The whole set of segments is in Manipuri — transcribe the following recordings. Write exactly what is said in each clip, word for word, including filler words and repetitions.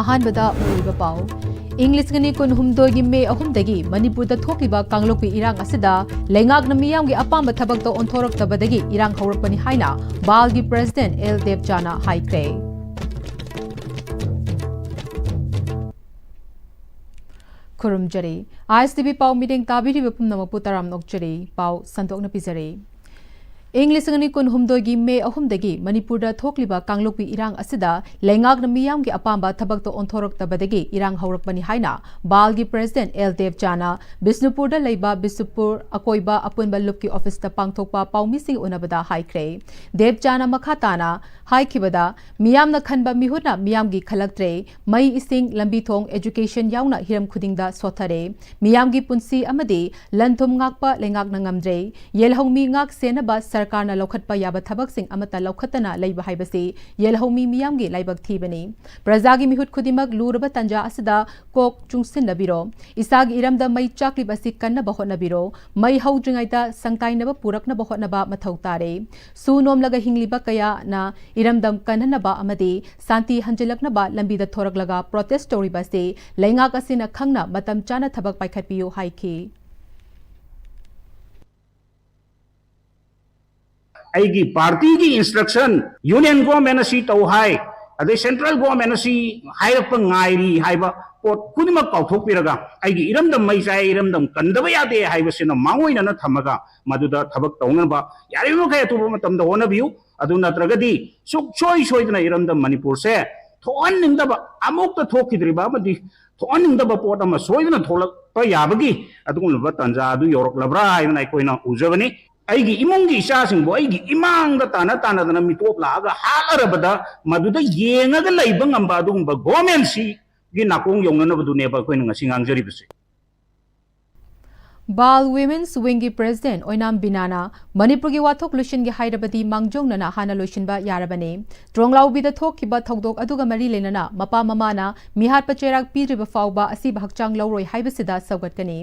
ꯑꯍꯥꯟꯕꯗ ꯃꯔꯨꯑꯣꯏꯕ ꯄꯥꯎ꯫ ꯏꯪ ꯂꯤꯁꯤꯡ ꯑꯅꯤ ꯀꯨꯟꯍꯨꯝꯗꯣꯏꯒꯤ ꯃꯦ ꯑꯍꯨꯝꯗꯒꯤ ꯃꯅꯤꯄꯨꯔꯗ ꯊꯣꯛꯂꯤꯕ ꯀꯥꯡꯂꯨꯞꯀꯤ ꯏꯔꯥꯡ ꯑꯁꯤꯗ ꯂꯩꯉꯥꯛꯅ ꯃꯤꯌꯥꯝꯒꯤ ꯑꯄꯥꯝꯕ ꯊꯕꯛꯇ ꯑꯣꯟꯊꯣꯔꯛꯇꯕꯗꯒꯤ ꯏꯔꯥꯡ ꯍꯧꯔꯛꯄꯅꯤ ꯍꯥꯏꯅ ꯕꯥꯜꯒꯤ ꯄ꯭ꯔꯦꯁꯤꯗꯦꯟꯠ ꯑꯦꯜ ꯗꯦꯕꯆꯥꯅ ꯍꯥꯏꯈ꯭ꯔꯦ꯫ ꯈꯨꯔꯨꯝꯖꯔꯤ꯫ ꯑꯥꯏ ꯑꯦꯁ ꯇꯤ ꯚꯤ ꯄꯥꯎ ꯃꯤꯠꯌꯦꯡ ꯇꯥꯕꯤꯔꯤꯕ ꯄꯨꯝꯅꯃꯛꯄꯨ ꯇꯔꯥꯝꯅ ꯑꯣꯛꯆꯔꯤ꯫ ꯄꯥꯎ ꯁꯟꯗꯣꯛꯅ ꯄꯤꯖꯔꯤ꯫ ꯏꯪ ꯂꯤꯁꯤꯡ ꯑꯅꯤ ꯀꯨꯟꯍꯨꯝꯗꯣꯏꯒꯤ ꯃꯦ ꯑꯍꯨꯝꯗꯒꯤ ꯃꯅꯤꯄꯨꯔꯗ ꯊꯣꯛꯂꯤꯕ ꯀꯥꯡꯂꯨꯞꯀꯤ ꯏꯔꯥꯡ ꯑꯁꯤꯗ ꯂꯩꯉꯥꯛꯅ ꯃꯤꯌꯥꯝꯒꯤ ꯑꯄꯥꯝꯕ ꯊꯕꯛꯇ ꯑꯣꯟꯊꯣꯔꯛꯇꯕꯗꯒꯤ ꯏꯔꯥꯡ ꯍꯧꯔꯛꯄꯅꯤ ꯍꯥꯏꯅ ꯕꯥꯜꯒꯤ ꯄ꯭ꯔꯦꯁꯤꯗꯦꯟꯠ ꯑꯦꯜ ꯗꯦꯕꯆꯥꯅ ꯕꯤꯁꯅꯨꯄꯨꯔꯗ ꯂꯩꯕ ꯕꯤꯁꯅꯨꯄꯨꯔ ꯑꯀꯣꯏꯕ ꯑꯄꯨꯟꯕ ꯂꯨꯞꯀꯤ ꯑꯣꯐꯤꯁꯇ ꯄꯥꯡꯊꯣꯛꯄ ꯄꯥꯎꯃꯤꯁꯤꯡꯒꯤ ꯎꯅꯕꯗ ꯍꯥꯏꯈ꯭ꯔꯦ꯫ ꯗꯦꯕꯆꯥꯅ ꯃꯈꯥ ꯇꯥꯅ ꯍꯥꯏꯈꯤꯕꯗ, ꯃꯤꯌꯥꯝꯅ ꯈꯟꯕ ꯃꯤꯍꯨꯠꯅ ꯃꯤꯌꯥꯝꯒꯤ ꯈꯜꯂꯛꯇ꯭ꯔꯦ꯫ ꯃꯩ, ꯏꯁꯤꯡ, ꯂꯝꯕꯤ ꯊꯣꯡ, education ꯌꯥꯎꯅ ꯍꯤꯔꯝ ꯈꯨꯗꯤꯡꯗ ꯁꯣꯠꯊꯔꯦ꯫ ꯃꯤꯌꯥꯝꯒꯤ ꯄꯨꯟꯁꯤ ꯑꯃꯗꯤ ꯂꯟ ꯊꯨꯝ ꯉꯥꯛꯄ ꯂꯩꯉꯥꯛꯅ ꯉꯝꯗ꯭ꯔꯦ꯫ ꯌꯦꯜꯍꯧꯃꯤ ꯉꯥꯛ ꯁꯦꯟꯅꯕ ꯁꯔꯀꯥꯔꯅ ꯂꯧꯈꯠꯄ ꯌꯥꯕ ꯊꯕꯛꯁꯤꯡ ꯑꯃꯠꯇ ꯂꯧꯈꯠꯇꯅ ꯂꯩꯕ ꯍꯥꯏꯕꯁꯤ ꯌꯦꯜꯍꯧꯃꯤ ꯃꯤꯌꯥꯝꯒꯤ ꯂꯥꯏꯕꯛ ꯊꯤꯕꯅꯤ꯫ ꯄ꯭ꯔꯖꯥꯒꯤ ꯃꯤꯍꯨꯠ ꯈꯨꯗꯤꯡꯃꯛ ꯂꯨꯔꯕ ꯇꯥꯟꯖꯥ ꯑꯁꯤꯗ ꯀꯣꯛ ꯆꯨꯡꯁꯤꯟꯅꯕꯤꯔꯣ꯫ ꯏꯁꯥꯒꯤ ꯏꯔꯝꯗꯝ ꯃꯩ ꯆꯥꯛꯂꯤꯕ ꯑꯁꯤ ꯀꯟꯅꯕ ꯍꯣꯠꯅꯕꯤꯔꯣ꯫ ꯃꯩ ꯍꯧꯗ꯭ꯔꯤꯉꯩꯗ ꯁꯪꯀꯥꯏꯅꯕ ꯄꯨꯔꯛꯅꯕ ꯍꯣꯠꯅꯕ ꯃꯊꯧ ꯇꯥꯔꯦ꯫ ꯁꯨ ꯅꯣꯝꯂꯒ ꯍꯤꯡꯂꯤꯕ ꯀꯌꯥꯅ ꯏꯔꯝꯗꯝ ꯀꯟꯍꯟꯅꯕ ꯑꯃꯗꯤ ꯁꯥꯟꯇꯤ ꯍꯟꯖꯤꯜꯂꯛꯅꯕ ꯂꯝꯕꯤꯗ ꯊꯣꯔꯛꯂꯒ protest ꯇꯧꯔꯤꯕ ꯑꯁꯤ ꯂꯩꯉꯥꯛ ꯑꯁꯤꯅ ꯈꯪꯅ ꯃꯇꯝ ꯆꯥꯅ ꯊꯕꯛ ꯄꯥꯏꯈꯠꯄꯤꯌꯨ ꯍꯥꯏꯈꯤ꯫ ꯑꯩꯒꯤ ꯄꯥꯔꯇꯤꯒꯤ instruction, union government ꯑꯁꯤ ꯇꯧ ꯍꯥꯏ, ꯑꯗꯩ central government ꯑꯁꯤ ꯍꯥꯏꯔꯛꯄ ꯉꯥꯏꯔꯤ ꯍꯥꯏꯕ ꯄꯣꯠ ꯈꯨꯗꯤꯡꯃꯛ ꯀꯥꯎꯊꯣꯛꯄꯤꯔꯒ, ꯑꯩꯒꯤ ꯏꯔꯝꯗꯝ ꯃꯩ ꯆꯥꯏ, ꯏꯔꯝꯗꯝ ꯀꯟꯗꯕ ꯌꯥꯗꯦ ꯍꯥꯏꯕꯁꯤꯅ ꯃꯥꯡꯑꯣꯏꯅꯅ ꯊꯝꯃꯒ, ꯃꯗꯨꯗ ꯊꯕꯛ ꯇꯧꯅꯕ ꯌꯥꯔꯤꯕ ꯃꯈꯩ ꯑꯊꯨꯕ ꯃꯇꯝꯗ ꯍꯣꯠꯅꯕꯤꯌꯨ꯫ ꯑꯗꯨ ꯅꯠꯇ꯭ꯔꯒꯗꯤ ꯁꯨꯡꯁꯣꯏ ꯁꯣꯏꯗꯅ ꯏꯔꯝꯗꯝ ꯃꯅꯤꯄꯨꯔꯁꯦ ꯊꯣꯛꯍꯟꯅꯤꯡꯗꯕ, ꯑꯃꯨꯛꯇ ꯊꯣꯛꯈꯤꯗ꯭ꯔꯤꯕ ꯑꯃꯗꯤ ꯊꯣꯛꯍꯟꯅꯤꯡꯗꯕ ꯄꯣꯠ ꯑꯃ ꯁꯣꯏꯗꯅ ꯊꯣꯛꯂꯛꯄ ꯌꯥꯕꯒꯤ ꯑꯗꯨꯒꯨꯝꯂꯕ ꯇꯥꯟꯖꯥ ꯑꯗꯨ ꯌꯧꯔꯛꯂꯕ꯭ꯔꯥ ꯍꯥꯏꯗꯅ ꯑꯩꯈꯣꯏꯅ ꯎꯖꯕꯅꯤ꯫ ꯑꯩꯒꯤ ꯏꯃꯨꯡꯒꯤ ꯏꯆꯥꯁꯤꯡꯕꯨ ꯑꯩꯒꯤ ꯏꯃꯥꯡꯗ ꯇꯥꯟꯅ ꯇꯥꯟꯅꯗꯅ ꯃꯤꯇꯣꯞ ꯂꯥꯛꯑꯒ ꯍꯥꯠꯂꯔꯕꯗ, ꯃꯗꯨꯗ ꯌꯦꯡꯉꯒ ꯂꯩꯕ ꯉꯝꯕ ꯑꯗꯨꯒꯨꯝꯕ government ꯁꯤꯒꯤ ꯅꯥꯀꯣꯡ ꯌꯧꯅꯅꯕꯗꯨꯅꯦꯕ ꯑꯩꯈꯣꯏꯅ ꯉꯁꯤ ꯉꯥꯡꯖꯔꯤꯕꯁꯦ꯫ ꯕꯥꯜ ꯋꯤꯃꯦꯟꯁ ꯋꯤꯡꯒꯤ ꯄ꯭ꯔꯦꯁꯤꯗꯦꯟꯠ ꯑꯣꯏꯅꯥꯝ ꯕꯤꯅꯥꯅ ꯃꯅꯤꯄꯨꯔꯒꯤ ꯋꯥꯊꯣꯛ ꯂꯣꯏꯁꯤꯟꯒꯦ ꯍꯥꯏꯔꯕꯗꯤ ꯃꯥꯡꯖꯧꯅꯅ ꯍꯥꯟꯅ ꯂꯣꯏꯁꯤꯟꯕ ꯌꯥꯔꯕꯅꯤ꯫ ꯇ꯭ꯔꯣꯡꯂꯥꯎꯕꯤꯗ ꯊꯣꯛꯈꯤꯕ ꯊꯧꯗꯣꯛ ꯑꯗꯨꯒ ꯃꯔꯤ ꯂꯩꯅꯅ ꯃꯄꯥ ꯃꯃꯥꯅ ꯃꯤꯍꯥꯠꯄ ꯆꯩꯔꯥꯛ ꯄꯤꯗ꯭ꯔꯤꯕ ꯐꯥꯎꯕ ꯑꯁꯤꯕ ꯍꯛꯆꯥꯡ ꯂꯧꯔꯣꯏ ꯍꯥꯏꯕꯁꯤꯗ ꯁꯧꯒꯠꯀꯅꯤ꯫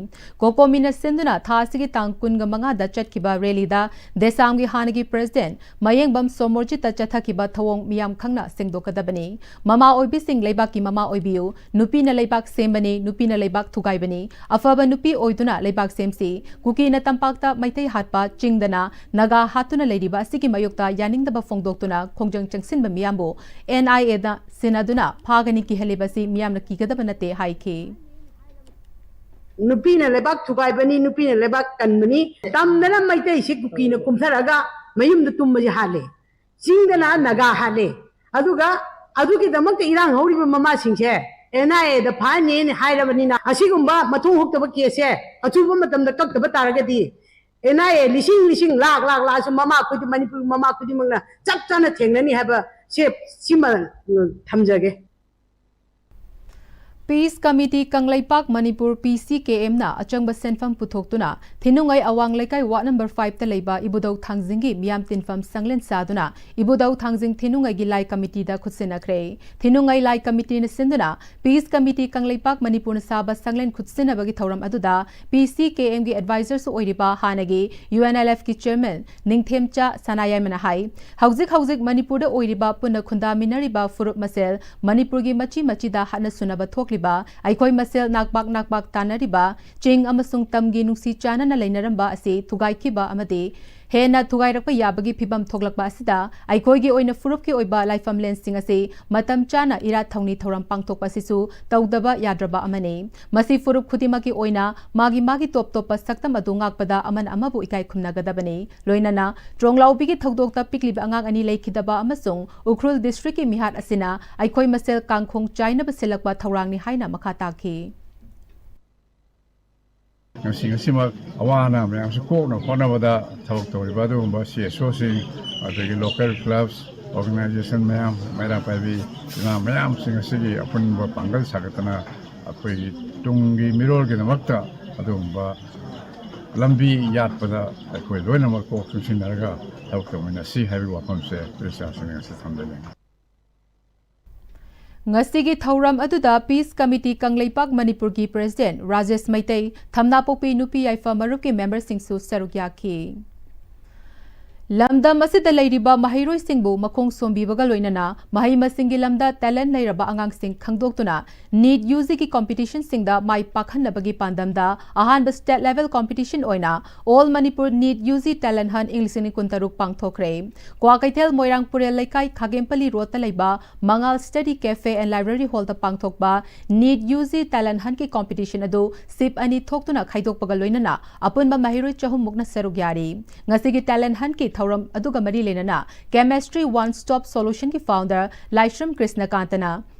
ꯀꯣꯀꯣꯃꯤꯅ ꯁꯤꯟꯗꯨꯅ ꯊꯥ ꯑꯁꯤꯒꯤ ꯇꯥꯡ ꯀꯨꯟꯒ ꯃꯉꯥꯗ ꯆꯠꯈꯤꯕ ꯔꯦꯂꯤꯗ ꯗꯦꯁꯥꯝꯒꯤ ꯍꯥꯟꯅꯒꯤ ꯄ꯭ꯔꯦꯁꯤꯗꯦꯟꯠ ꯃꯌꯦꯡꯕꯝ ꯁꯣꯃꯣꯔꯖꯤꯠꯇ ꯆꯠꯊꯈꯤꯕ ꯊꯧꯑꯣꯡ ꯃꯤꯌꯥꯝ ꯈꯪꯅ ꯁꯦꯡꯗꯣꯛꯀꯗꯕꯅꯤ꯫ ꯃꯃꯥ ꯑꯣꯏꯕꯤꯁꯤꯡ ꯂꯩꯕꯥꯛꯀꯤ ꯃꯃꯥ ꯑꯣꯏꯕꯤꯌꯨ꯫ ꯅꯨꯄꯤꯅ ꯂꯩꯕꯥꯛ ꯁꯦꯝꯕꯅꯤ, ꯅꯨꯄꯤꯅ ꯂꯩꯕꯥꯛ ꯊꯨꯒꯥꯏꯕꯅꯤ꯫ ꯑꯐꯕ ꯅꯨꯄꯤ ꯑꯣꯏꯗꯨꯅ ꯂꯩꯕꯥꯛ ꯁꯦꯝꯁꯤ꯫ ꯀꯨꯀꯤꯅ ꯇꯝꯄꯥꯛꯇ ꯃꯩꯇꯩ ꯍꯥꯠꯄ, ꯆꯤꯡꯗꯅ ꯅꯥꯒꯥ ꯍꯥꯠꯇꯨꯅ ꯂꯩꯔꯤꯕ ꯑꯁꯤꯒꯤ ꯃꯥꯌꯣꯛꯇ ꯌꯥꯅꯤꯡꯗꯕ ꯐꯣꯡꯗꯣꯛꯇꯨꯅ ꯈꯣꯡꯖꯪ ꯆꯪꯁꯤꯟꯕ ꯃꯤꯌꯥꯝꯕꯨ ꯑꯦꯟ ꯑꯥꯏ ꯑꯦꯗ ꯁꯤꯟꯅꯗꯨꯅ ꯐꯥꯒꯅꯤ ꯀꯤꯍꯜꯂꯤꯕ ꯑꯁꯤ ꯃꯤꯌꯥꯝꯅ ꯀꯤꯒꯗꯕ ꯅꯠꯇꯦ ꯍꯥꯏꯈꯤ꯫ ꯅꯨꯄꯤꯅ ꯂꯩꯕꯥꯛ ꯊꯨꯒꯥꯏꯕꯅꯤ, ꯅꯨꯄꯤꯅ ꯂꯩꯕꯥꯛ ꯀꯟꯕꯅꯤ꯫ ꯇꯝꯗꯅ ꯃꯩꯇꯩꯁꯤ ꯀꯨꯀꯤꯅ ꯀꯨꯝꯊꯔꯛꯑꯒ ꯃꯌꯨꯝꯗ ꯇꯨꯝꯕꯁꯦ ꯍꯥꯠꯂꯦ, ꯆꯤꯡꯗꯅ ꯅꯥꯒꯥ ꯍꯥꯠꯂꯦ꯫ ꯑꯗꯨꯒ ꯑꯗꯨꯒꯤꯗꯃꯛꯇ ꯏꯔꯥꯡ ꯍꯧꯔꯤꯕ ꯃꯃꯥꯁꯤꯡꯁꯦ ꯑꯦꯟ ꯑꯥꯏ ꯑꯦꯗ ꯐꯥꯍꯟꯅꯦꯅ ꯍꯥꯏꯔꯕꯅꯤꯅ, ꯑꯁꯤꯒꯨꯝꯕ ꯃꯊꯣꯡ ꯍꯨꯛꯇꯕ ꯀꯦꯁꯁꯦ ꯑꯆꯨꯝꯕ ꯃꯇꯝꯗ ꯀꯛꯇꯕ ꯇꯥꯔꯒꯗꯤ ꯑꯦꯟ ꯑꯥꯏ ꯑꯦ ꯂꯤꯁꯤꯡ ꯂꯤꯁꯤꯡ ꯂꯥꯛ ꯂꯥꯛ ꯂꯥꯛꯑꯁꯨ ꯃꯃꯥ ꯈꯨꯗꯤꯡ, ꯃꯅꯤꯄꯨꯔꯒꯤ ꯃꯃꯥ ꯈꯨꯗꯤꯡꯃꯛꯅ ꯆꯞ ꯆꯥꯅ ꯊꯦꯡꯅꯅꯤ ꯍꯥꯏꯕ ꯁꯦ ꯁꯤꯃ ꯊꯝꯖꯒꯦ꯫ ꯄꯤꯁ ꯀꯃꯤꯇꯤ ꯀꯪꯂꯩꯄꯥꯛ ꯃꯅꯤꯄꯨꯔ ꯄꯤ ꯁꯤ ꯀꯦ ꯑꯦꯝꯅ ꯑꯆꯪꯕ ꯁꯦꯟꯐꯝ ꯄꯨꯊꯣꯛꯇꯨꯅ ꯊꯤꯅꯨꯡꯉꯩ ꯑꯋꯥꯡ ꯂꯩꯀꯥꯏ ꯋꯥꯔꯗ ꯅꯝꯕꯔ ꯐꯥꯏꯚꯇ ꯂꯩꯕ ꯏꯕꯨꯙꯧ ꯊꯥꯡꯖꯤꯡꯒꯤ ꯃꯤꯌꯥꯝ ꯇꯤꯟꯐꯝ ꯁꯪꯂꯦꯟ ꯁꯥꯗꯨꯅ ꯏꯕꯨꯙꯧ ꯊꯥꯡꯖꯤꯡ ꯊꯤꯅꯨꯡꯉꯩꯒꯤ ꯂꯥꯏ ꯀꯃꯤꯇꯤꯗ ꯈꯨꯠꯁꯤꯟꯅꯈ꯭ꯔꯦ꯫ ꯊꯤꯅꯨꯡꯉꯩ ꯂꯥꯏ ꯀꯃꯤꯇꯤꯅ ꯁꯤꯟꯗꯨꯅ ꯄꯤꯁ ꯀꯃꯤꯇꯤ ꯀꯪꯂꯩꯄꯥꯛ ꯃꯅꯤꯄꯨꯔꯅ ꯁꯥꯕ ꯁꯪꯂꯦꯟ ꯈꯨꯠꯁꯤꯟꯅꯕꯒꯤ ꯊꯧꯔꯝ ꯑꯗꯨꯗ ꯄꯤ ꯁꯤ ꯀꯦ ꯑꯦꯝꯒꯤ ꯑꯦꯗꯚꯥꯏꯖꯔꯁꯨ ꯑꯣꯏꯔꯤꯕ ꯍꯥꯟꯅꯒꯤ ꯌꯨ ꯑꯦꯟ ꯑꯦꯜ ꯑꯦꯐꯀꯤ ꯆꯦꯌꯔꯃꯦꯟ ꯅꯤꯡꯊꯦꯝꯆꯥ ꯁꯅꯥꯌꯥꯏꯃꯅ ꯍꯥꯏ, ꯍꯧꯖꯤꯛ ꯍꯧꯖꯤꯛ ꯃꯅꯤꯄꯨꯔꯗ ꯑꯣꯏꯔꯤꯕ ꯄꯨꯟꯅ ꯈꯨꯟꯗꯥꯃꯤꯟꯅꯔꯤꯕ ꯐꯨꯔꯨꯞ ꯃꯁꯦꯜ ꯃꯅꯤꯄꯨꯔꯒꯤ ꯃꯆꯤ ꯃꯆꯤꯗ ꯍꯥꯠꯅ ꯁꯨꯅꯕ ꯊꯣꯛꯂꯤꯕ, ꯑꯩꯈꯣꯏ ꯃꯁꯦꯜ ꯅꯥꯛꯄꯥꯛ ꯅꯥꯛꯄꯥꯛ ꯇꯥꯟꯅꯔꯤꯕ, ꯆꯤꯡ ꯑꯃꯁꯨꯡ ꯇꯝꯒꯤ ꯅꯨꯡꯁꯤ ꯆꯥꯟꯅꯅ ꯂꯩꯅꯔꯝꯕ ꯑꯁꯤ ꯊꯨꯒꯥꯏꯈꯤꯕ ꯑꯃꯗꯤ ꯍꯦꯟꯅ ꯊꯨꯒꯥꯏꯔꯛꯄ ꯌꯥꯕꯒꯤ ꯐꯤꯚꯝ ꯊꯣꯛꯂꯛꯄ ꯑꯁꯤꯗ ꯑꯩꯈꯣꯏꯒꯤ ꯑꯣꯏꯅ ꯐꯨꯔꯨꯞꯀꯤ ꯑꯣꯏꯕ ꯂꯥꯏꯐꯝꯂꯦꯟꯁꯤꯡ ꯑꯁꯤ ꯃꯇꯝ ꯆꯥꯅ ꯏꯔꯥꯠ ꯊꯧꯅꯤ ꯊꯧꯔꯝ ꯄꯥꯡꯊꯣꯛꯄ ꯑꯁꯤꯁꯨ ꯇꯧꯗꯕ ꯌꯥꯗ꯭ꯔꯕ ꯑꯃꯅꯤ꯫ ꯃꯁꯤ ꯐꯨꯔꯨꯞ ꯈꯨꯗꯤꯡꯃꯛꯀꯤ ꯑꯣꯏꯅ ꯃꯥꯒꯤ ꯃꯥꯒꯤ ꯇꯣꯞ ꯇꯣꯞꯄ ꯁꯛꯇꯝ ꯑꯗꯨ ꯉꯥꯛꯄꯗ ꯑꯃꯅ ꯑꯃꯕꯨ ꯏꯀꯥꯏ ꯈꯨꯝꯅꯒꯗꯕꯅꯤ꯫ ꯂꯣꯏꯅꯅ ꯇ꯭ꯔꯣꯡꯂꯥꯎꯕꯤꯒꯤ ꯊꯧꯗꯣꯛꯇ ꯄꯤꯛꯂꯤꯕ ꯑꯉꯥꯡ ꯑꯅꯤ ꯂꯩꯈꯤꯗꯕ ꯑꯃꯁꯨꯡ ꯎꯈ꯭ꯔꯨꯜ ꯗꯤꯁꯇ꯭ꯔꯤꯛꯀꯤ ꯃꯤꯍꯥꯠ ꯑꯁꯤꯅ ꯑꯩꯈꯣꯏ ꯃꯁꯦꯜ ꯀꯥꯡꯈꯣꯡ ꯆꯥꯏꯅꯕ ꯁꯤꯜꯂꯛꯄ ꯊꯧꯔꯥꯡꯅꯤ ꯍꯥꯏꯅ ꯃꯈꯥ ꯇꯥꯈꯤ꯫ ꯉꯁꯤ ꯉꯁꯤꯃꯛ ꯑꯋꯥ ꯑꯅꯥ ꯃꯌꯥꯝꯁꯤ ꯀꯣꯛꯅ ꯍꯣꯠꯅꯕꯗ ꯊꯕꯛ ꯇꯧꯔꯤꯕ ꯑꯗꯨꯒꯨꯝꯕ ꯁꯤ ꯑꯦꯁ ꯑꯣꯁꯤꯡ, ꯑꯗꯒꯤ ꯂꯣꯀꯦꯜ ꯀ꯭ꯂꯕꯁ, ꯑꯣꯔꯒꯅꯥꯏꯖꯦꯁꯟ ꯃꯌꯥꯝ, ꯃꯩꯔꯥ ꯄꯥꯏꯕꯤ ꯏꯃꯥ ꯃꯌꯥꯝꯁꯤꯡ ꯑꯁꯤꯒꯤ ꯑꯄꯨꯟꯕ ꯄꯥꯡꯒꯜ ꯁꯥꯒꯠꯇꯅ ꯑꯩꯈꯣꯏꯒꯤ ꯇꯨꯡꯒꯤ ꯃꯤꯔꯣꯜꯒꯤꯗꯃꯛꯇ ꯑꯗꯨꯒꯨꯝꯕ ꯂꯝꯕꯤ ꯌꯥꯠꯄꯗ ꯑꯩꯈꯣꯏ ꯂꯣꯏꯅꯃꯛ ꯀꯣꯛ ꯆꯨꯡꯁꯤꯟꯅꯔꯒ ꯊꯕꯛ ꯇꯧꯃꯤꯟꯅꯁꯤ ꯍꯥꯏꯕꯒꯤ ꯋꯥꯐꯝꯁꯦ ꯄ꯭ꯔꯦꯁ ꯌꯥꯁꯤꯟꯅ ꯉꯁꯤ ꯊꯝꯖꯅꯤꯡꯏ꯫ ꯉꯁꯤꯒꯤ ꯊꯧꯔꯝ ꯑꯗꯨꯗ ꯄꯤꯁ ꯀꯃꯤꯇꯤ ꯀꯪꯂꯩꯄꯥꯛ ꯃꯅꯤꯄꯨꯔꯒꯤ ꯄ꯭ꯔꯦꯁꯤꯗꯦꯟꯠ ꯔꯥꯖꯦꯁ ꯃꯩꯇꯩ, ꯊꯝꯅꯥꯄꯣꯛꯄꯤ ꯅꯨꯄꯤ ꯌꯥꯏꯐ ꯃꯔꯨꯞꯀꯤ ꯃꯦꯝꯕꯔꯁꯤꯡꯁꯨ ꯁꯔꯨꯛ ꯌꯥꯈꯤ꯫ ꯂꯝꯗꯝ ꯑꯁꯤꯗ ꯂꯩꯔꯤꯕ ꯃꯍꯩꯔꯣꯏꯁꯤꯡꯕꯨ ꯃꯈꯣꯡ ꯁꯣꯝꯕꯤꯕꯒ ꯂꯣꯏꯅꯅ ꯃꯍꯩ ꯃꯁꯤꯡꯒꯤ ꯂꯝꯗ ꯇꯦꯂꯦꯟꯠ ꯂꯩꯔꯕ ꯑꯉꯥꯡꯁꯤꯡ ꯈꯪꯗꯣꯛꯇꯨꯅ ꯅꯤꯠ ꯌꯨ ꯖꯤꯒꯤ ꯀꯝꯄꯤꯇꯤꯁꯟꯁꯤꯡꯗ ꯃꯥꯏ ꯄꯥꯛꯍꯟꯅꯕꯒꯤ ꯄꯥꯟꯗꯝꯗ ꯑꯍꯥꯟꯕ ꯁ꯭ꯇꯦꯠ ꯂꯦꯚꯦꯜ ꯀꯝꯄꯤꯇꯤꯁꯟ ꯑꯣꯏꯅ all Manipur NEET U G talent hunting ꯂꯤꯁꯤꯡ ꯑꯅꯤ ꯀꯨꯟꯇꯔꯨꯛ ꯄꯥꯡꯊꯣꯛꯈ꯭ꯔꯦ꯫ ꯀ꯭ꯋꯥꯀꯩꯊꯦꯜ ꯃꯣꯏꯔꯥꯡ ꯄꯨꯔꯦꯜ ꯂꯩꯀꯥꯏ ꯈꯥꯒꯦꯝꯄꯜꯂꯤ ꯔꯣꯗꯇ ꯂꯩꯕ ꯃꯉꯥꯜ ꯁ꯭ꯇꯗꯤ ꯀꯦꯐꯦ ꯑꯦꯟ ꯂꯥꯏꯕ꯭ꯔꯦꯔꯤ ꯍꯣꯜꯗ ꯄꯥꯡꯊꯣꯛꯄ ꯅꯤꯠ ꯌꯨ ꯖꯤ ꯇꯦꯂꯦꯟꯠ ꯍꯟꯠꯀꯤ ꯀꯝꯄꯤꯇꯤꯁꯟ ꯑꯗꯨ ꯁꯤꯞ ꯑꯅꯤ ꯊꯣꯛꯇꯨꯅ ꯈꯥꯏꯗꯣꯛꯄꯒ ꯂꯣꯏꯅꯅ ꯑꯄꯨꯟꯕ ꯃꯍꯩꯔꯣꯏ ꯆꯍꯨꯝꯃꯨꯛꯅ ꯁꯔꯨꯛ ꯌꯥꯔꯤ꯫ ꯉꯁꯤꯒꯤ ꯇꯦꯂꯦꯟꯠ ꯍꯟꯠꯀꯤ ꯊꯧꯔꯝ ꯑꯗꯨꯒ ꯃꯔꯤ ꯂꯩꯅꯅ ꯀꯦꯃꯦꯁꯇ꯭ꯔꯤ ꯋꯥꯟ ꯁ꯭ꯇꯣꯞ ꯁꯣꯂꯨꯁꯟꯒꯤ ꯐꯥꯎꯟꯗꯔ ꯂꯥꯏꯁ꯭ꯔꯝ ꯀ꯭ꯔꯤꯁꯅꯀꯥꯟꯇꯅ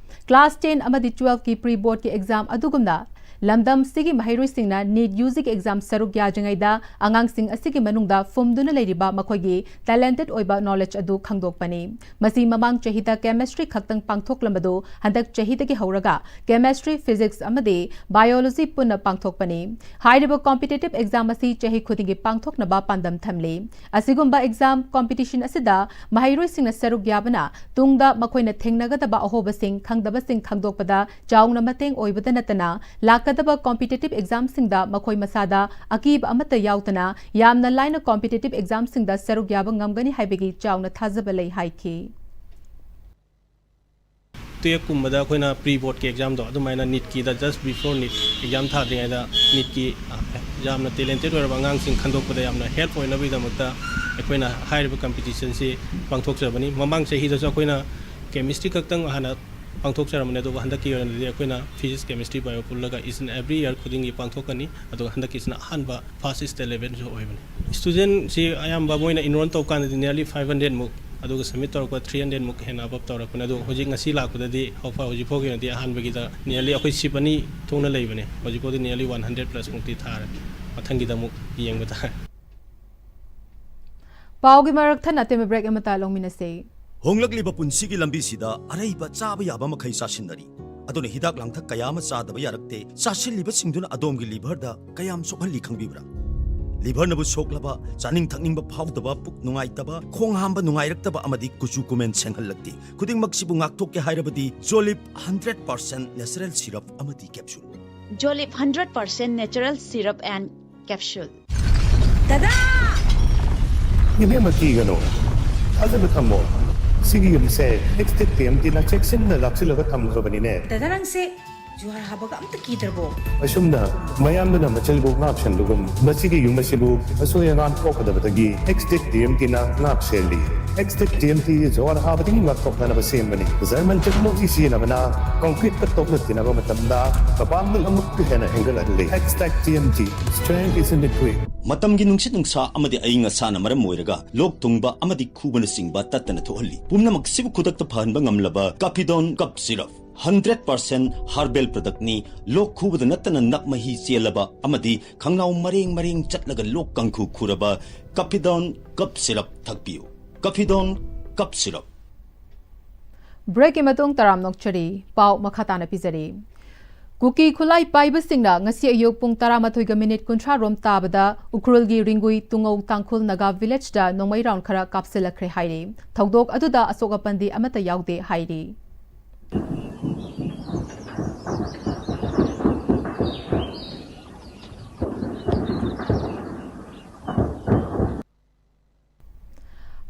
ꯀ꯭ꯂꯥꯁ ꯇꯦꯟ ꯑꯃꯗꯤ ꯇꯨꯋꯦꯜꯐꯀꯤ ꯄ꯭ꯔꯤ ꯕꯣꯔꯗꯀꯤ ꯑꯦꯛꯖꯥꯝ ꯑꯗꯨꯒꯨꯝꯅ ꯂꯝꯗꯝꯁꯤꯒꯤ ꯃꯍꯩꯔꯣꯏꯁꯤꯡꯅ ꯅꯤꯠ ꯌꯨ ꯖꯤꯒꯤ ꯑꯦꯛꯖꯥꯝ ꯁꯔꯨꯛ ꯌꯥꯗ꯭ꯔꯤꯉꯩꯗ ꯑꯉꯥꯡꯁꯤꯡ ꯑꯁꯤꯒꯤ ꯃꯅꯨꯡꯗ ꯐꯨꯝꯗꯨꯅ ꯂꯩꯔꯤꯕ ꯃꯈꯣꯏꯒꯤ ꯇꯦꯂꯦꯟꯇꯦꯗ ꯑꯣꯏꯕ ꯅꯣꯂꯦꯖ ꯑꯗꯨ ꯈꯪꯗꯣꯛꯄꯅꯤ꯫ ꯃꯁꯤ ꯃꯃꯥꯡ ꯆꯍꯤꯗ ꯀꯦꯃꯦꯁꯇ꯭ꯔꯤ ꯈꯛꯇꯪ ꯄꯥꯡꯊꯣꯛꯂꯝꯕꯗꯨ ꯍꯟꯗꯛ ꯆꯍꯤꯗꯒꯤ ꯍꯧꯔꯒ ꯀꯦꯃꯦꯁꯇ꯭ꯔꯤ, ꯐꯤꯖꯤꯛꯁ ꯑꯃꯗꯤ ꯕꯥꯏꯑꯣꯂꯣꯖꯤ ꯄꯨꯟꯅ ꯄꯥꯡꯊꯣꯛꯄꯅꯤ꯫ ꯍꯥꯏꯔꯤꯕ ꯀꯝꯄꯤꯇꯤꯇꯤꯚ ꯑꯦꯛꯖꯥꯝ ꯑꯁꯤ ꯆꯍꯤ ꯈꯨꯗꯤꯡꯒꯤ ꯄꯥꯡꯊꯣꯛꯅꯕ ꯄꯥꯟꯗꯝ ꯊꯝꯂꯤ꯫ ꯑꯁꯤꯒꯨꯝꯕ ꯑꯦꯛꯖꯥꯝ ꯀꯝꯄꯤꯇꯤꯁꯟ ꯑꯁꯤꯗ ꯃꯍꯩꯔꯣꯏꯁꯤꯡꯅ ꯁꯔꯨꯛ ꯌꯥꯕꯅ ꯇꯨꯡꯗ ꯃꯈꯣꯏꯅ ꯊꯦꯡꯅꯒꯗꯕ ꯑꯍꯣꯕꯁꯤꯡ, ꯈꯪꯗꯕꯁꯤꯡ ꯈꯪꯗꯣꯛꯄꯗ ꯆꯥꯎꯅ ꯃꯇꯦꯡ ꯑꯣꯏꯕꯗ ꯅꯠꯇꯅ ꯂꯥꯛꯀꯗꯕ ꯀꯝꯄꯤꯇꯤꯇꯤꯚ ꯑꯦꯛꯖꯥꯝꯁꯤꯡꯗ ꯃꯈꯣꯏ ꯃꯁꯥꯗ ꯑꯀꯤꯕ ꯑꯃꯠꯇ ꯌꯥꯎꯗꯅ ꯌꯥꯝꯅ ꯂꯥꯏꯅ ꯀꯝꯄꯤꯇꯤꯇꯤꯚ ꯑꯦꯛꯖꯥꯝꯁꯤꯡꯗ ꯁꯔꯨꯛ ꯌꯥꯕ ꯉꯝꯒꯅꯤ ꯍꯥꯏꯕꯒꯤ ꯆꯥꯎꯅ ꯊꯥꯖꯕ ꯂꯩ ꯍꯥꯏꯈꯤ꯫ ꯇꯨꯌꯦꯜꯐ ꯀꯨꯝꯕꯗ ꯑꯩꯈꯣꯏꯅ ꯄ꯭ꯔꯤ ꯕꯣꯔꯗꯀꯤ ꯑꯦꯛꯖꯥꯝꯗꯣ ꯑꯗꯨꯃꯥꯏꯅ ꯅꯤꯠꯀꯤꯗ just before NEET exam ꯊꯥꯗ꯭ꯔꯤꯉꯩꯗ ꯅꯤꯠꯀꯤ ꯌꯥꯝꯅ ꯇꯦꯂꯦꯟꯇꯦꯗ ꯑꯣꯏꯔꯕ ꯑꯉꯥꯡꯁꯤꯡ ꯈꯟꯗꯣꯛꯄꯗ ꯌꯥꯝꯅ ꯍꯦꯜꯞ ꯑꯣꯏꯅꯕꯒꯤꯗꯃꯛꯇ ꯑꯩꯈꯣꯏꯅ ꯍꯥꯏꯔꯤꯕ ꯀꯝꯄꯤꯇꯤꯁꯟꯁꯤ ꯄꯥꯡꯊꯣꯛꯆꯕꯅꯤ꯫ ꯃꯃꯥꯡ ꯆꯍꯤꯗꯁꯨ ꯑꯩꯈꯣꯏꯅ ꯀꯦꯃꯤꯁꯇ꯭ꯔꯤ ꯈꯛꯇꯪ ꯍꯥꯟꯅ ꯄꯥꯡꯊꯣꯛꯆꯔꯝꯕꯅꯤ, ꯑꯗꯨꯒ ꯍꯟꯗꯛꯀꯤ ꯑꯣꯏꯅꯗꯤ ꯑꯩꯈꯣꯏꯅ ꯐꯤꯖꯤꯛꯁ, ꯀꯦꯃꯤꯁꯇ꯭ꯔꯤ, ꯕꯥꯏꯑꯣ ꯄꯨꯜꯂꯒ each and every year ꯈꯨꯗꯤꯡꯒꯤ ꯄꯥꯡꯊꯣꯛꯀꯅꯤ꯫ ꯑꯗꯨꯒ ꯍꯟꯗꯛꯀꯤꯁꯤꯅ ꯑꯍꯥꯟꯕ ꯐꯥꯔꯁ ꯁ꯭ꯇꯦꯠ ꯂꯦꯚꯦꯜꯁꯨ ꯑꯣꯏꯕꯅꯤ꯫ ꯏꯁꯇꯨꯗꯦꯟꯁꯤ ꯑꯌꯥꯝꯕ ꯃꯣꯏꯅ ꯏꯟꯔꯣꯜ ꯇꯧꯕ ꯀꯥꯟꯗꯗꯤ nearly five hundred ꯃꯨꯛ, ꯑꯗꯨꯒ ꯁꯕꯃꯤꯠ ꯇꯧꯔꯛꯄ three hundred ꯃꯨꯛ ꯍꯦꯟꯅ ꯑꯕꯞ ꯇꯧꯔꯛꯄꯅꯦ꯫ ꯑꯗꯣ ꯍꯧꯖꯤꯛ ꯉꯁꯤ ꯂꯥꯛꯄꯗꯗꯤ ꯍꯧꯐ-, ꯍꯧꯖꯤꯛ ꯐꯥꯎꯒꯤ ꯑꯣꯏꯅꯗꯤ ꯑꯍꯥꯟꯕꯒꯤꯗ nearly ꯑꯩꯈꯣꯏ ꯁꯤꯞ ꯑꯅꯤ ꯊꯣꯛꯅ ꯂꯩꯕꯅꯦ꯫ ꯍꯧꯖꯤꯛ ꯐꯥꯎꯗꯤ nearly one hundred plus ꯃꯨꯛꯇꯤ ꯊꯥꯔꯦ꯫ ꯃꯊꯪꯒꯤꯗ ꯑꯃꯨꯛ ꯌꯦꯡꯕ ꯇꯥꯔꯦ꯫ ꯄꯥꯎꯒꯤ ꯃꯔꯛ ꯊꯠꯅ ꯑꯇꯦꯟꯕ ꯕ꯭ꯔꯦꯛ ꯑꯃꯇ ꯂꯧꯃꯤꯟꯅꯁꯤ꯫ ꯍꯣꯡꯂꯛꯂꯤꯕ ꯄꯨꯟꯁꯤꯒꯤ ꯂꯝꯕꯤꯁꯤꯗ ꯑꯔꯩꯕ ꯆꯥꯕ ꯌꯥꯕ ꯃꯈꯩ ꯆꯥꯁꯤꯟꯅꯔꯤ꯫ ꯑꯗꯨꯅ ꯍꯤꯗꯥꯛ ꯂꯥꯡꯊꯛ ꯀꯌꯥ ꯑꯃ ꯆꯥꯗꯕ ꯌꯥꯔꯛꯇꯦ꯫ ꯆꯥꯁꯤꯜꯂꯤꯕꯁꯤꯡꯗꯨꯅ ꯑꯗꯣꯝꯒꯤ ꯂꯤꯚꯔꯗ ꯀꯌꯥꯝ ꯁꯣꯛꯍꯜꯂꯤ ꯈꯪꯕꯤꯕ꯭ꯔꯥ? ꯂꯤꯚꯔꯅꯕꯨ ꯁꯣꯛꯂꯕ, ꯆꯥꯅꯤꯡ ꯊꯛꯅꯤꯡꯕ ꯐꯥꯎꯗꯕ, ꯄꯨꯛ ꯅꯨꯡꯉꯥꯏꯇꯕ, ꯈꯣꯡ ꯍꯥꯝꯕ ꯅꯨꯡꯉꯥꯏꯔꯛꯇꯕ ꯑꯃꯗꯤ ꯀꯨꯆꯨ ꯀꯨꯃꯦꯟ ꯁꯦꯡꯍꯜꯂꯛꯇꯦ꯫ ꯈꯨꯗꯤꯡꯃꯛꯁꯤꯕꯨ ꯉꯥꯛꯊꯣꯛꯀꯦ ꯍꯥꯏꯔꯕꯗꯤ Jolib hundred percent natural syrup ꯑꯃꯗꯤ capsule꯫ Jolib hundred percent natural syrup and capsule. ꯗꯗꯥ! ꯏꯕꯦꯝꯃ, ꯀꯤꯒꯅꯨ꯫ ꯊꯥꯖꯕ ꯊꯝꯃꯣ꯫ ꯁꯤꯒꯤ ꯌꯨꯝꯁꯦ ꯑꯦꯛꯁꯇꯦꯛ ꯇꯤ ꯑꯦꯝ ꯇꯤꯅ ꯆꯦꯛꯁꯤꯟꯅ ꯂꯥꯛꯁꯤꯜꯂꯒ ꯊꯝꯈ꯭ꯔꯕꯅꯤꯅꯦ꯫ ꯗꯗꯥ, ꯅꯪꯁꯦ ꯖꯨꯍꯥꯔ ꯍꯥꯕꯒ ꯑꯝꯇ ꯀꯤꯗ꯭ꯔꯕꯣ? ꯑꯁꯨꯝꯅ ꯃꯌꯥꯝꯗꯨꯅ ꯃꯆꯜꯕꯨ ꯉꯥꯛ ꯁꯦꯟꯕꯒꯨꯝ, ꯃꯁꯤꯒꯤ ꯌꯨꯝ ꯑꯁꯤꯕꯨ ꯑꯁꯣꯏ ꯑꯉꯥꯝ ꯊꯣꯛꯀꯗꯕꯗꯒꯤ ꯑꯦꯛꯁꯇꯦꯛ ꯇꯤ ꯑꯦꯝ ꯇꯤꯅ ꯉꯥꯛ ꯁꯦꯜꯂꯤ꯫ ꯑꯦꯛꯁꯇꯦꯛ ꯇꯤ ꯑꯦꯝ ꯇꯤ ꯖꯨꯍꯥꯔ ꯍꯥꯕꯗꯒꯤ ꯉꯥꯛꯊꯣꯛꯅꯅꯕ ꯁꯦꯝꯕꯅꯤ꯫ ꯖꯔꯃꯟ ꯇꯦꯛꯅꯣꯂꯣꯖꯤ ꯁꯤꯖꯤꯟꯅꯕꯅ ꯀꯪꯀ꯭ꯔꯤꯠꯀ ꯇꯣꯛꯅ ꯇꯤꯟꯅꯕ ꯃꯇꯝꯗ ꯃꯄꯥꯡꯒꯜ ꯑꯃꯨꯛꯀ ꯍꯦꯟꯅ ꯍꯦꯟꯒꯠꯍꯜꯂꯤ꯫ Xtech T M T, strength is in the grit. ꯃꯇꯝꯒꯤ ꯅꯨꯡꯁꯤꯠ ꯅꯨꯡꯁꯥ ꯑꯃꯗꯤ ꯑꯏꯪ ꯑꯁꯥꯅ ꯃꯔꯝ ꯑꯣꯏꯔꯒ ꯂꯣꯛ ꯊꯨꯡꯕ ꯑꯃꯗꯤ ꯈꯨꯕꯅꯆꯤꯡꯕ ꯇꯠꯇꯅ ꯊꯣꯛꯍꯜꯂꯤ꯫ ꯄꯨꯝꯅꯃꯛꯁꯤꯕꯨ ꯈꯨꯗꯛꯇ ꯐꯍꯟꯕ ꯉꯝꯂꯕ ꯀꯥꯐꯤꯗꯣꯟ ꯀꯞ syrup. Hundred percent herbal product ꯅꯤ꯫ ꯂꯣꯛ ꯈꯨꯕꯗ ꯅꯠꯇꯅ ꯅꯞ ꯃꯍꯤ ꯆꯦꯜꯂꯕ ꯑꯃꯗꯤ ꯈꯪꯅꯥꯎ ꯃꯔꯦꯡ ꯃꯔꯦꯡ ꯆꯠꯂꯒ ꯂꯣꯛ ꯀꯥꯡꯈꯨ ꯈꯨꯔꯕ ꯀꯥꯐꯤꯗꯣꯟ ꯀꯞ ꯁꯤꯔꯞ ꯊꯛꯄꯤꯌꯨ꯫ ꯀꯥꯐꯤꯗꯣꯟ ꯀꯞ ꯁꯤꯔꯞ꯫ ꯕ꯭ꯔꯦꯛꯀꯤ ꯃꯇꯨꯡ ꯇꯔꯥꯝꯅ ꯑꯣꯛꯆꯔꯤ꯫ ꯄꯥꯎ ꯃꯈꯥ ꯇꯥꯅ ꯄꯤꯖꯔꯤ꯫ ꯀꯨꯀꯤ ꯈꯨꯠꯂꯥꯏ ꯄꯥꯏꯕꯁꯤꯡꯅ ꯉꯁꯤ ꯑꯌꯨꯛ ꯄꯨꯡ ꯇꯔꯥꯃꯥꯊꯣꯏꯒ ꯃꯤꯅꯤꯠ ꯀꯨꯟꯊ꯭ꯔꯥ ꯔꯣꯝ ꯇꯥꯕꯗ ꯎꯈ꯭ꯔꯨꯜꯒꯤ ꯔꯤꯡꯒꯨꯏ ꯇꯨꯡꯉꯧ ꯇꯥꯡꯈꯨꯜ ꯅꯥꯒꯥ ꯚꯤꯂꯦꯖꯇ ꯅꯣꯡꯃꯩ ꯔꯥꯎꯟ ꯈꯔ ꯀꯥꯞꯁꯤꯜꯂꯛꯈ꯭ꯔꯦ ꯍꯥꯏꯔꯤ꯫ ꯊꯧꯗꯣꯛ ꯑꯗꯨꯗ ꯑꯁꯣꯛ ꯑꯄꯟꯗꯤ ꯑꯃꯠꯇ ꯌꯥꯎꯗꯦ ꯍꯥꯏꯔꯤ꯫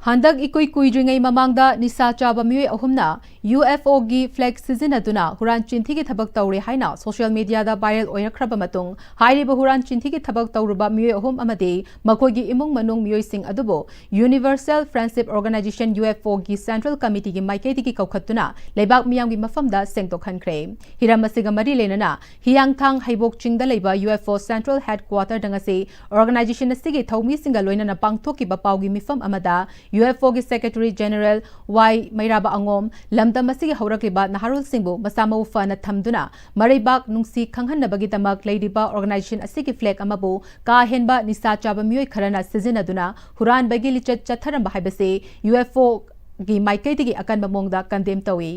ꯍꯟꯗꯛ ꯏꯀꯨꯏ ꯀꯨꯏꯗ꯭ꯔꯤꯉꯩ ꯃꯃꯥꯡꯗ ꯅꯤꯁꯥ ꯆꯥꯕ ꯃꯤꯑꯣꯏ ꯑꯍꯨꯝꯅ ꯌꯨ ꯑꯦꯐ ꯑꯣꯒꯤ ꯐ꯭ꯂꯦꯒ ꯁꯤꯖꯤꯟꯅꯗꯨꯅ ꯍꯨꯔꯥꯟ ꯆꯤꯟꯊꯤꯒꯤ ꯊꯕꯛ ꯇꯧꯔꯦ ꯍꯥꯏꯅ ꯁꯣꯁꯤꯌꯦꯜ ꯃꯤꯗꯤꯌꯥꯗ ꯚꯥꯏꯔꯦꯜ ꯑꯣꯏꯔꯛꯈ꯭ꯔꯕ ꯃꯇꯨꯡ, ꯍꯥꯏꯔꯤꯕ ꯍꯨꯔꯥꯟ ꯆꯤꯟꯊꯤꯒꯤ ꯊꯕꯛ ꯇꯧꯔꯨꯕ ꯃꯤꯑꯣꯏ ꯑꯍꯨꯝ ꯑꯃꯗꯤ ꯃꯈꯣꯏꯒꯤ ꯏꯃꯨꯡ ꯃꯅꯨꯡ ꯃꯤꯑꯣꯏꯁꯤꯡ ꯑꯗꯨꯕꯨ Universal Friendship Organization, U F ꯑꯣꯒꯤ ꯁꯦꯟꯇ꯭ꯔꯦꯜ ꯀꯃꯤꯇꯤꯒꯤ ꯃꯥꯏꯀꯩꯗꯒꯤ ꯀꯧꯈꯠꯇꯨꯅ ꯂꯩꯕꯥꯛ ꯃꯤꯌꯥꯝꯒꯤ ꯃꯐꯝꯗ ꯁꯦꯡꯗꯣꯛꯍꯟꯈ꯭ꯔꯦ꯫ ꯍꯤꯔꯝ ꯑꯁꯤꯒ ꯃꯔꯤ ꯂꯩꯅꯅ ꯍꯤꯌꯥꯡꯊꯥꯡ ꯍꯩꯕꯣꯛ ꯆꯤꯡꯗ ꯂꯩꯕ ꯌꯨ ꯑꯦꯐ ꯑꯣ ꯁꯦꯟꯇ꯭ꯔꯦꯜ ꯍꯦꯗꯀ꯭ꯋꯥꯇꯔꯗ ꯉꯁꯤ ꯑꯣꯔꯒꯅꯥꯏꯖꯦꯁꯟ ꯑꯁꯤꯒꯤ ꯊꯧꯃꯤꯁꯤꯡꯒ ꯂꯣꯏꯅꯅ ꯄꯥꯡꯊꯣꯛꯈꯤꯕ ꯄꯥꯎꯒꯤ ꯃꯤꯐꯝ ꯑꯃꯗ ꯌꯨ ꯑꯦꯐ ꯑꯣꯒꯤ ꯁꯦꯀ꯭ꯔꯦꯇꯔꯤ ꯖꯦꯅꯔꯦꯜ ꯋꯥꯏ ꯃꯩꯔꯥꯕ ꯑꯉꯣꯝ ꯂꯝꯗꯝ ꯑꯁꯤꯒꯤ ꯍꯧꯔꯛꯂꯤꯕ ꯅꯍꯥꯔꯣꯜꯁꯤꯡꯕꯨ ꯃꯁꯥ ꯃꯎ ꯐꯅ ꯊꯝꯗꯨꯅ ꯃꯔꯩꯕꯥꯛ ꯅꯨꯡꯁꯤ ꯈꯪꯍꯟꯅꯕꯒꯤꯗꯃꯛ ꯂꯩꯔꯤꯕ ꯑꯣꯔꯒꯅꯥꯏꯖꯦꯁꯟ ꯑꯁꯤꯒꯤ ꯐ꯭ꯂꯦꯒ ꯑꯃꯕꯨ ꯀꯥ ꯍꯦꯟꯕ ꯅꯤꯁꯥ ꯆꯥꯕ ꯃꯤꯑꯣꯏ ꯈꯔꯅ ꯁꯤꯖꯤꯟꯅꯗꯨꯅ ꯍꯨꯔꯥꯟꯕꯒꯤ ꯂꯤꯆꯠ ꯆꯠꯊꯔꯝꯕ ꯍꯥꯏꯕꯁꯤ ꯌꯨ ꯑꯦꯐ ꯑꯣ ꯒꯤ ꯃꯥꯏꯀꯩꯗꯒꯤ ꯑꯀꯟꯕ ꯃꯑꯣꯡꯗ ꯀꯟꯗꯦꯝ ꯇꯧꯏ꯫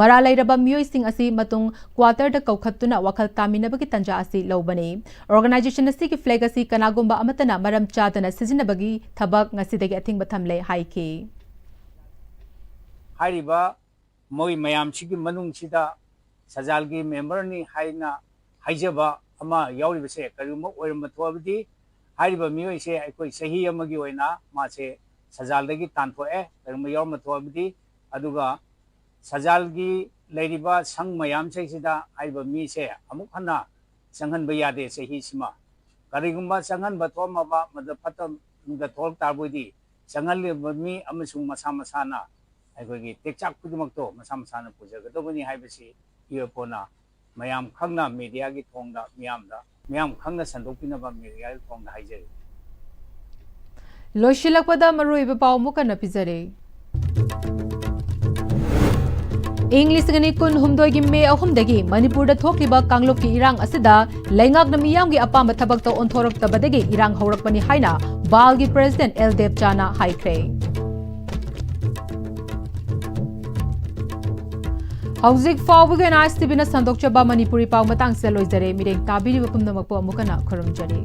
ꯃꯔꯥꯜ ꯂꯩꯔꯕ ꯃꯤꯑꯣꯏꯁꯤꯡ ꯑꯁꯤ ꯃꯇꯨꯡ ꯀ꯭ꯋꯥꯇꯔꯗ ꯀꯧꯈꯠꯇꯨꯅ ꯋꯥꯈꯜ ꯇꯥꯃꯤꯟꯅꯕꯒꯤ ꯇꯥꯟꯖꯥ ꯑꯁꯤ ꯂꯧꯕꯅꯤ꯫ ꯑꯣꯔꯒꯅꯥꯏꯖꯦꯁꯟ ꯑꯁꯤꯒꯤ ꯐ꯭ꯂꯦꯒ ꯑꯁꯤ ꯀꯅꯥꯒꯨꯝꯕ ꯑꯃꯠꯇꯅ ꯃꯔꯝ ꯆꯥꯗꯅ ꯁꯤꯖꯤꯟꯅꯕꯒꯤ ꯊꯕꯛ ꯉꯁꯤꯗꯒꯤ ꯑꯊꯤꯡꯕ ꯊꯝꯂꯦ ꯍꯥꯏꯈꯤ꯫ ꯍꯥꯏꯔꯤꯕ ꯃꯣꯏ ꯃꯌꯥꯝꯁꯤꯒꯤ ꯃꯅꯨꯡꯁꯤꯗ ꯁꯖꯥꯜꯒꯤ ꯃꯦꯝꯕꯔꯅꯤ ꯍꯥꯏꯅ ꯍꯥꯏꯖꯕ ꯑꯃ ꯌꯥꯎꯔꯤꯕꯁꯦ ꯀꯔꯤꯒꯨꯝꯕ ꯑꯣꯏꯔꯝꯕ ꯊꯣꯛꯑꯕꯗꯤ, ꯍꯥꯏꯔꯤꯕ ꯃꯤꯑꯣꯏꯁꯦ ꯑꯩꯈꯣꯏ ꯆꯍꯤ ꯑꯃꯒꯤ ꯑꯣꯏꯅ ꯃꯥꯁꯦ ꯁꯖꯥꯜꯗꯒꯤ ꯇꯥꯟꯊꯣꯛꯑꯦ꯫ ꯀꯔꯤꯒꯨꯝꯕ ꯌꯥꯎꯔꯝꯕ ꯊꯣꯛꯑꯕꯗꯤ, ꯑꯗꯨꯒ ꯁꯖꯥꯜꯒꯤ ꯂꯩꯔꯤꯕ ꯁꯪ ꯃꯌꯥꯝꯁꯤꯡꯁꯤꯗ ꯍꯥꯏꯔꯤꯕ ꯃꯤꯁꯦ ꯑꯃꯨꯛ ꯍꯟꯅ ꯆꯪꯍꯟꯕ ꯌꯥꯗꯦ ꯆꯍꯤꯁꯤꯃ꯫ ꯀꯔꯤꯒꯨꯝꯕ ꯆꯪꯍꯟꯕ ꯊꯣꯛꯑꯝꯃꯕ, ꯃꯗꯨ ꯐꯠꯇꯕ ꯊꯣꯛꯂꯛ ꯇꯥꯔꯕꯗꯤ, ꯆꯪꯍꯜꯂꯤꯕ ꯃꯤ ꯑꯃꯁꯨꯡ ꯃꯁꯥ ꯃꯁꯥꯅ ꯑꯩꯈꯣꯏꯒꯤ ꯇꯦꯛꯆꯥꯛ ꯈꯨꯗꯤꯡꯃꯛꯇꯣ ꯃꯁꯥ ꯃꯁꯥꯅ ꯄꯨꯖꯒꯗꯕꯅꯤ ꯍꯥꯏꯕꯁꯤ ꯏ ꯑꯦꯐ ꯑꯣꯅ ꯃꯌꯥꯝ ꯈꯪꯅ ꯃꯦꯗꯤꯌꯥꯒꯤ ꯊꯣꯡꯗ ꯃꯤꯌꯥꯝꯗ, ꯃꯤꯌꯥꯝ ꯈꯪꯅ ꯁꯟꯗꯣꯛꯄꯤꯅꯕ ꯃꯦꯗꯤꯌꯥꯒꯤ ꯊꯣꯡꯗ ꯍꯥꯏꯖꯔꯤ꯫ ꯂꯣꯏꯁꯤꯜꯂꯛꯄꯗ ꯃꯔꯨꯑꯣꯏꯕ ꯄꯥꯎ ꯑꯃꯨꯛ ꯍꯟꯅ ꯄꯤꯖꯔꯤ꯫ ꯏꯪ ꯂꯤꯁꯤꯡ ꯑꯅꯤ ꯀꯨꯟ ꯍꯨꯝꯗꯣꯏꯒꯤ ꯃꯦ ꯑꯍꯨꯝꯗꯒꯤ ꯃꯅꯤꯄꯨꯔꯗ ꯊꯣꯛꯂꯤꯕ ꯀꯥꯡꯂꯨꯞꯀꯤ ꯏꯔꯥꯡ ꯑꯁꯤꯗ ꯂꯩꯉꯥꯛꯅ ꯃꯤꯌꯥꯝꯒꯤ ꯑꯄꯥꯝꯕ ꯊꯕꯛꯇ ꯑꯣꯟꯊꯣꯔꯛꯇꯕꯗꯒꯤ ꯏꯔꯥꯡ ꯍꯧꯔꯛꯄꯅꯤ ꯍꯥꯏꯅ ꯕꯥꯜꯒꯤ ꯄ꯭ꯔꯦꯁꯤꯗꯦꯟꯠ ꯑꯦꯜ ꯗꯦꯕꯆꯥꯅ ꯍꯥꯏꯈ꯭ꯔꯦ꯫ ꯍꯧꯖꯤꯛ ꯐꯥꯎꯕꯒꯤ ꯑꯣꯏꯅ ꯑꯥꯏ ꯑꯦꯁ ꯇꯤ ꯚꯤꯅ ꯁꯟꯗꯣꯛꯆꯕ ꯃꯅꯤꯄꯨꯔꯤ ꯄꯥꯎ ꯃꯇꯥꯡꯁꯤꯗ ꯂꯣꯏꯖꯔꯦ꯫ ꯃꯤꯠꯌꯦꯡ ꯇꯥꯕꯤꯔꯤꯕ ꯄꯨꯝꯅꯃꯛꯄꯨ ꯑꯃꯨꯛ ꯍꯟꯅ ꯈꯨꯔꯨꯝꯖꯔꯤ꯫